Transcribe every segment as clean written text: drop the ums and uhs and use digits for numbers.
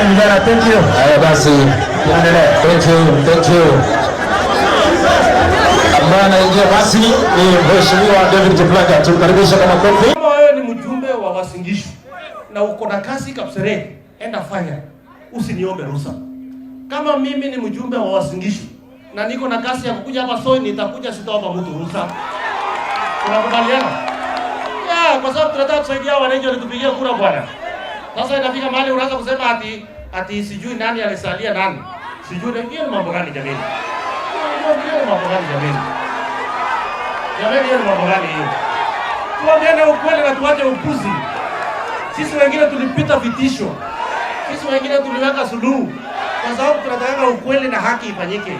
Vijana, thank you. Haya basi, Tuendelee. Thank you, thank you. Ambaye anaingia basi ni Mheshimiwa David Kiplagat, tumkaribishe kwa makofi. Kama wewe ni mjumbe wa Uasin Gishu na uko na kazi Kapseret, enda fanya, usiniombe ruhusa. Kama mimi ni mjumbe wa Uasin Gishu na niko na kazi ya kukuja hapa Soy, nitakuja, sitaomba mtu ruhusa. Tunakubaliana? Ya, kwa sababu tunataka kusaidia wananchi walitupigia kura, bwana. Sasa inafika mahali unaanza kusema ati sijui nani alisalia nani. Sijui na hiyo ni mambo gani, jamani? Hiyo ni mambo gani, jamani? Jamani, hiyo ni mambo gani hiyo? Tuambiane ukweli na tuache upuzi. Sisi wengine tulipita vitisho, sisi wengine tuliweka suluhu, kwa sababu tunataka ukweli na haki ifanyike.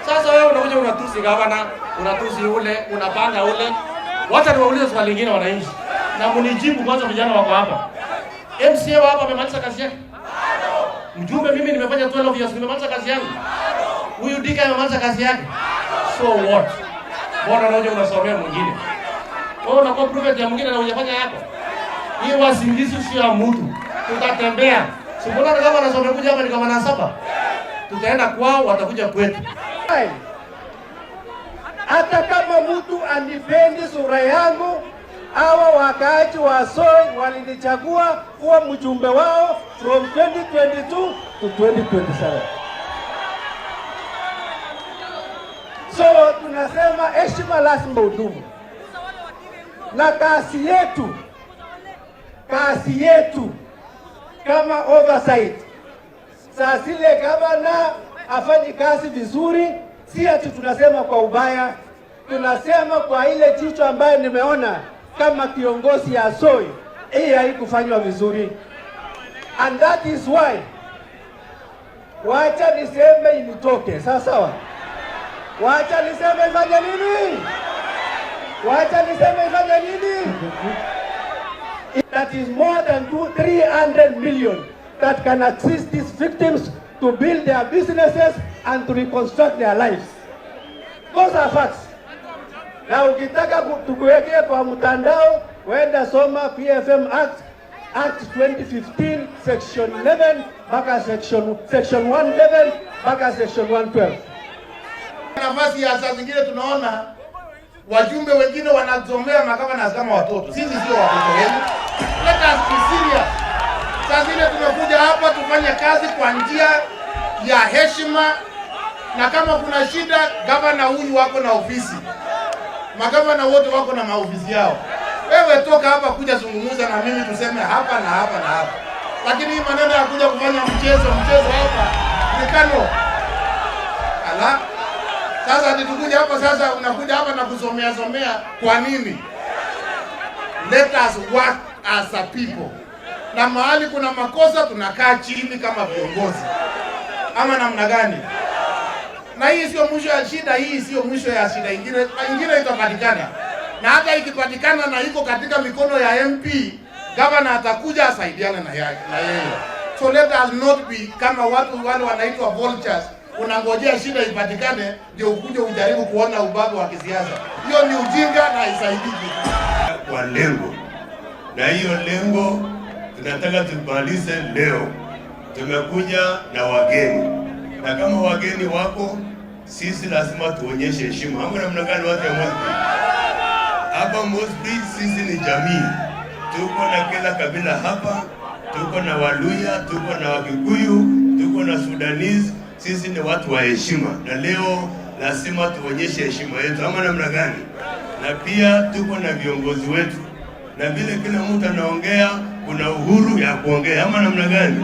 Sasa wewe unakuja unatusi gavana, unatusi ule, unapanga ule. Wacha niwaulize swali lingine, wananchi, na mnijibu kwanza, vijana wako hapa. MCA wa hapa amemaliza kazi yake? Mjumbe, mimi nimefanya 12 years, nimemaliza kazi yangu. Huyu Dika amemaliza kazi yake. So what? Mbona unakuja unasomea mwingine? Wewe unakuwa prophet ya mwingine na hujafanya yako. Hii Uasin Gishu sio ya mtu. Tutatembea. Si mbona kama anasomea kuja hapa ni kama na saba. Tutaenda kwao, watakuja kwetu. Hata kama mtu anipendi sura yangu, hawa wakaaji wa Soy walinichagua kuwa mjumbe wao from 2022 to 2027. So tunasema heshima lazima udumu, na kazi yetu kama oversight, saa zile gavana afanyi kazi vizuri, si ati tunasema kwa ubaya, tunasema kwa ile jicho ambayo nimeona kama kiongozi ya Soy, hii haikufanywa vizuri, and that is why, wacha niseme initoke, sawa sawa. Wacha niseme ifanye nini? Wacha niseme ifanye nini? That is more than 300 million that can assist these victims to build their businesses and to reconstruct their lives. Those are facts. Na ukitaka tukuwekee kwa mtandao, wenda soma PFM Act 2015 section 11 mpaka section 111 mpaka section 112. Nafasi ya saa zingine tunaona wajumbe wengine wanazomea magavana kama watoto. Sisi sio watoto wenu. Let us be serious. Saa zile tumekuja hapa tufanye kazi kwa njia ya heshima, na kama kuna shida, gavana huyu wako na ofisi, magavana wote wako na maofisi yao. Wewe toka hapa kuja zungumza na mimi, tuseme hapa na hapa na hapa, lakini hii maneno ya kuja kufanya mchezo mchezo hapa ni kano ala. Sasa ati hapa sasa, unakuja hapa na kusomea somea kwa nini? Let us work as a people, na mahali kuna makosa tunakaa chini kama viongozi, ama namna gani? Na hii sio mwisho ya shida, hii sio mwisho ya shida, ingine ingine itapatikana, na hata ikipatikana na iko katika mikono ya MP, governor atakuja asaidiane na yeye. So let us not be kama watu wale wanaitwa vultures, unangojea shida ipatikane ndio ukuje ujaribu kuona ubabe wa kisiasa. Hiyo ni ujinga na haisaidiki. Kwa lengo, na hiyo lengo tunataka tumalize leo. Tumekuja na wageni, na kama wageni wako, sisi lazima tuonyeshe heshima. Ama namna gani, watu ya Mosby? Hapa Mosby sisi ni jamii, tuko na kila kabila hapa, tuko na Waluya, tuko na Wakikuyu, tuko na Sudanese. Sisi ni watu wa heshima, na leo lazima tuonyeshe heshima yetu, ama namna gani? Na pia tuko na viongozi wetu, na vile kila mtu anaongea, kuna uhuru ya kuongea, ama namna gani?